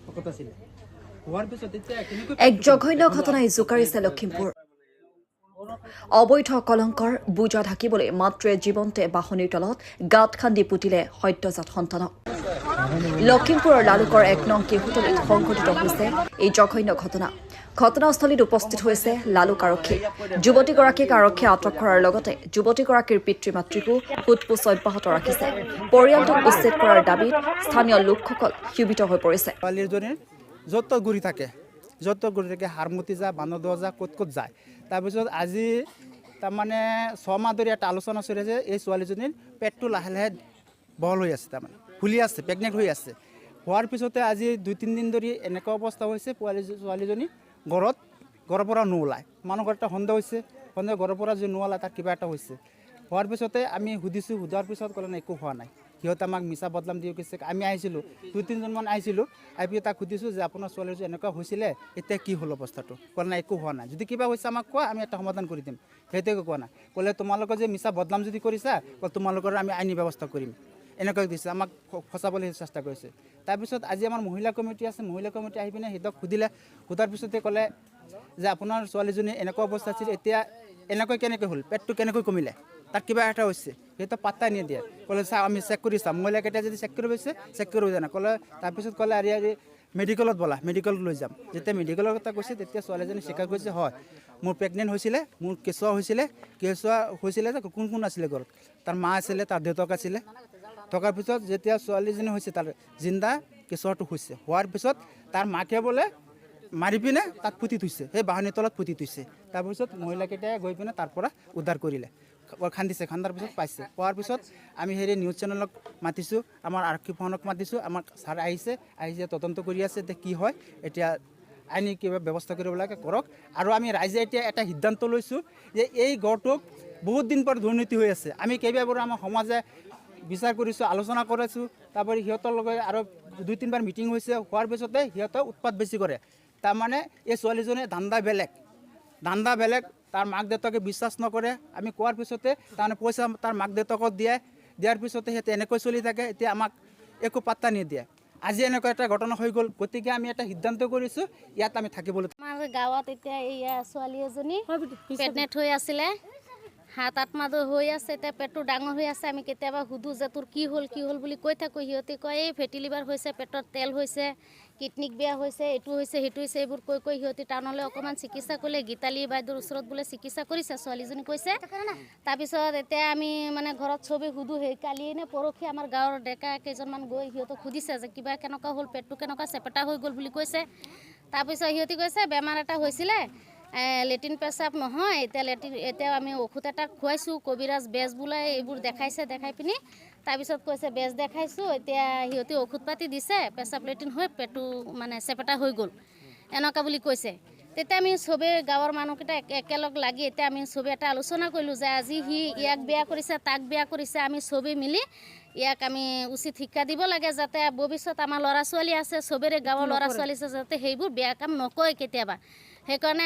শকত আছিলে। হোৱাৰ পিছত এতিয়া কেনেকৈ এক জঘন্য ঘটনাই জোকাৰিছে লখিমপুৰ। অবৈধ কলংকৰ বোজা ঢাকিবলৈ মাতৃয়ে জীৱন্তে বাঁহনিৰ তলত গাঁত খান্দি পুতিলে সদ্যজাত সন্তানক। লখিমপুৰৰ লালুকৰ 1 নং কেহুতলিত সংঘটিত হৈছে এই জঘন্য ঘটনা। ঘটনাস্থলীত উপস্থিত হৈছে লালুক আৰক্ষী। যুৱতীগৰাকীক আৰক্ষীয়ে আটক কৰাৰ লগতে যুৱতীগৰাকীৰ পিতৃ মাতৃকো সোধপোছ অব্যাহত ৰাখিছে। পৰিয়ালটোক উচ্ছেদ কৰাৰ দাবীত স্থানীয় লোকসকল ক্ষোভিত হৈ পৰিছে। ছোৱালীজনীৰ য'ত ত'ত ঘূৰি থাকে, য'ত ত'ত ঘূৰি থাকে, হাৰমতি যায়, বান্দৰদোৱা যায়, ক'ত ক'ত যায়। তাৰপিছত আজি তাৰমানে 6 মাহ ধৰি এটা আলোচনা চলি আছে। এই ছোৱালীজনীৰ পেটটো লাহে লাহে বহল হৈ আছে, তাৰমানে ফুলি আছে, প্ৰেগনেণ্ট হৈ আছে। হোৱাৰ পিছতে আজি 2-3 দিন ধৰি এনেকুৱা অৱস্থা হৈছে, পোৱালি ছোৱালীজনী ঘৰৰ পৰা নোলায়। মানুহৰ এটা সন্দেহ হৈছে, সন্দেহ ঘৰৰ পৰা যদি নোলায়, তাত কিবা এটা হৈছে। হোৱাৰ পিছতে আমি সুধিছোঁ। সোধাৰ পিছত ক'লে, নাই, একো হোৱা নাই। সিহঁতে আমাক মিছা বদনাম দি কৈছে। আমি আহিছিলোঁ, দুই তিনিজনমান আহিছিলোঁ। আহি পেলাই তাক সুধিছোঁ যে আপোনাৰ ছোৱালীৰ এনেকুৱা হৈছিলে, এতিয়া কি হ'ল অৱস্থাটো? ক'লে, নাই, একো হোৱা নাই। যদি কিবা হৈছে আমাক কোৱা, আমি এটা সমাধান কৰি দিম। সেইটোৱে কোৱা নাই। ক'লে, তোমালোকৰ যে মিছা বদনাম যদি কৰিছা, ক'লে তোমালোকৰ আমি আইনী ব্যৱস্থা কৰিম। এনেকৈ দিছে, আমাক ফচাবলৈ চেষ্টা কৰিছে। তাৰপিছত আজি আমাৰ মহিলা কমিটি আছে, মহিলা কমিটি আহি পিনে সিহঁতক সুধিলে। সোধাৰ পিছতে ক'লে যে আপোনাৰ ছোৱালীজনী এনেকুৱা অৱস্থা আছিল, এতিয়া এনেকৈ কেনেকৈ হ'ল, পেটটো কেনেকৈ কমিলে, তাত কিবা এটা হৈছে। সিহঁতে পাত্তা নিদিয়ে। ক'লে, চাওঁ, আমি চেক কৰি চাম। মহিলাকেইটা যদি চেক কৰিব গৈছে, চেক কৰিব জানে। ক'লে, তাৰপিছত ক'লে, আৰি আৰি মেডিকেলত ব'লা, মেডিকেলত লৈ যাম। যেতিয়া মেডিকেলৰ কথা কৈছে, তেতিয়া ছোৱালীজনী স্বীকাৰ কৰিছে, হয়, মোৰ প্ৰেগনেণ্ট হৈছিলে, মোৰ কেঁচুৱা হৈছিলে। কেঁচুৱা হৈছিলে যে কোন কোন আছিলে ঘৰত? তাৰ মা আছিলে, তাৰ দেউতাক আছিলে। থকাৰ পিছত যেতিয়া ছোৱালীজনী হৈছে, তাৰ জিন্দা কেঁচুৱাটো হৈছে। হোৱাৰ পিছত তাৰ মাকে বোলে মাৰি পিনে তাত পুতি থৈছে, সেই বাঁহনিৰ তলত পুতি থৈছে। তাৰপিছত মহিলাকেইটাই গৈ পিনে তাৰ পৰা উদ্ধাৰ কৰিলে, খান্দিছে, খান্দাৰ পিছত পাইছে। পোৱাৰ পিছত আমি হেৰি নিউজ চেনেলক মাতিছোঁ, আমাৰ আৰক্ষী ফোনক মাতিছোঁ। আমাৰ ছাৰ আহিছে, আহিছে, তদন্ত কৰি আছে। এতিয়া কি হয়, এতিয়া আইনী কিবা ব্যৱস্থা কৰিব লাগে কৰক। আৰু আমি ৰাইজে এতিয়া এটা সিদ্ধান্ত লৈছোঁ যে এই গড়টোক বহুত দিন পৰা দুৰ্নীতি হৈ আছে। আমি কেইবাবাৰো আমাৰ সমাজে বিচাৰ কৰিছোঁ, আলোচনা কৰাইছোঁ। তাৰপৰি সিহঁতৰ লগত আৰু দুই তিনিবাৰ মিটিং হৈছে। হোৱাৰ পিছতে সিহঁতে উৎপাত বেছি কৰে। তাৰমানে এই ছোৱালীজনীৰ ধান্দা বেলেগ, ধান্দা বেলেগ। তাৰ মাক দেউতাকে বিশ্বাস নকৰে। আমি কোৱাৰ পিছতে তাৰমানে পইচা তাৰ মাক দেউতাকক দিয়ে। দিয়াৰ পিছতে সিহঁতে এনেকৈ চলি থাকে। এতিয়া আমাক একো পাত্তা নিদিয়ে। আজি এনেকুৱা এটা ঘটনা হৈ গ'ল। গতিকে আমি এটা সিদ্ধান্ত কৰিছোঁ, ইয়াত আমি থাকিবলৈ আমাৰ গাঁৱত এতিয়া এইয়া ছোৱালী এজনী প্ৰেগনেণ্ট হৈ আছিলে। 7-8 মাহ হৈ আছে। এতিয়া পেটটো ডাঙৰ হৈ আছে। আমি কেতিয়াবা সুধোঁ যে তোৰ কি হ'ল, কি হ'ল বুলি কৈ থাকোঁ। সিহঁতে কয়, এই ফেটি লিভাৰ হৈছে, পেটত তেল হৈছে, কিডনিক বেয়া হৈছে, এইটো হৈছে, সেইটো হৈছে। এইবোৰ কৈ কৈ সিহঁতে টাউনলৈ অকণমান চিকিৎসা কৰিলে। গীতালী বাইদেউৰ ওচৰত বোলে চিকিৎসা কৰিছে, ছোৱালীজনী কৈছে। তাৰপিছত এতিয়া আমি মানে ঘৰত চবেই সুধোঁ। সেই কালি নে পৰহি আমাৰ গাঁৱৰ ডেকা কেইজনমান গৈ সিহঁতক সুধিছে যে কিবা কেনেকুৱা হ'ল, পেটটো কেনেকুৱা চেপেটা হৈ গ'ল বুলি কৈছে। তাৰপিছত সিহঁতি কৈছে, বেমাৰ এটা হৈছিলে, লেট্ৰিন পেচাব নহয়। এতিয়া লেট্ৰিন, এতিয়া আমি ঔষধ এটা খুৱাইছোঁ। কবিৰাজ বেজ বোলাই এইবোৰ দেখাইছে। দেখাই পিনি তাৰপিছত কৈছে, বেজ দেখাইছোঁ, এতিয়া সিহঁতি ঔষধ পাতি দিছে, পেচাব লেট্ৰিন হৈ পেটটো মানে চেপেটা হৈ গ'ল, এনেকুৱা বুলি কৈছে। তেতিয়া আমি চবেই গাঁৱৰ মানুহকেইটা একেলগ লাগি এতিয়া আমি চবেই এটা আলোচনা কৰিলোঁ যে আজি সি ইয়াক বেয়া কৰিছে, তাক বেয়া কৰিছে, আমি চবেই মিলি ইয়াক আমি উচিত শিক্ষা দিব লাগে, যাতে ভৱিষ্যত আমাৰ ল'ৰা ছোৱালী আছে, চবেৰে গাঁৱৰ ল'ৰা ছোৱালী আছে, যাতে সেইবোৰ বেয়া কাম নকয় কেতিয়াবা। সেইকাৰণে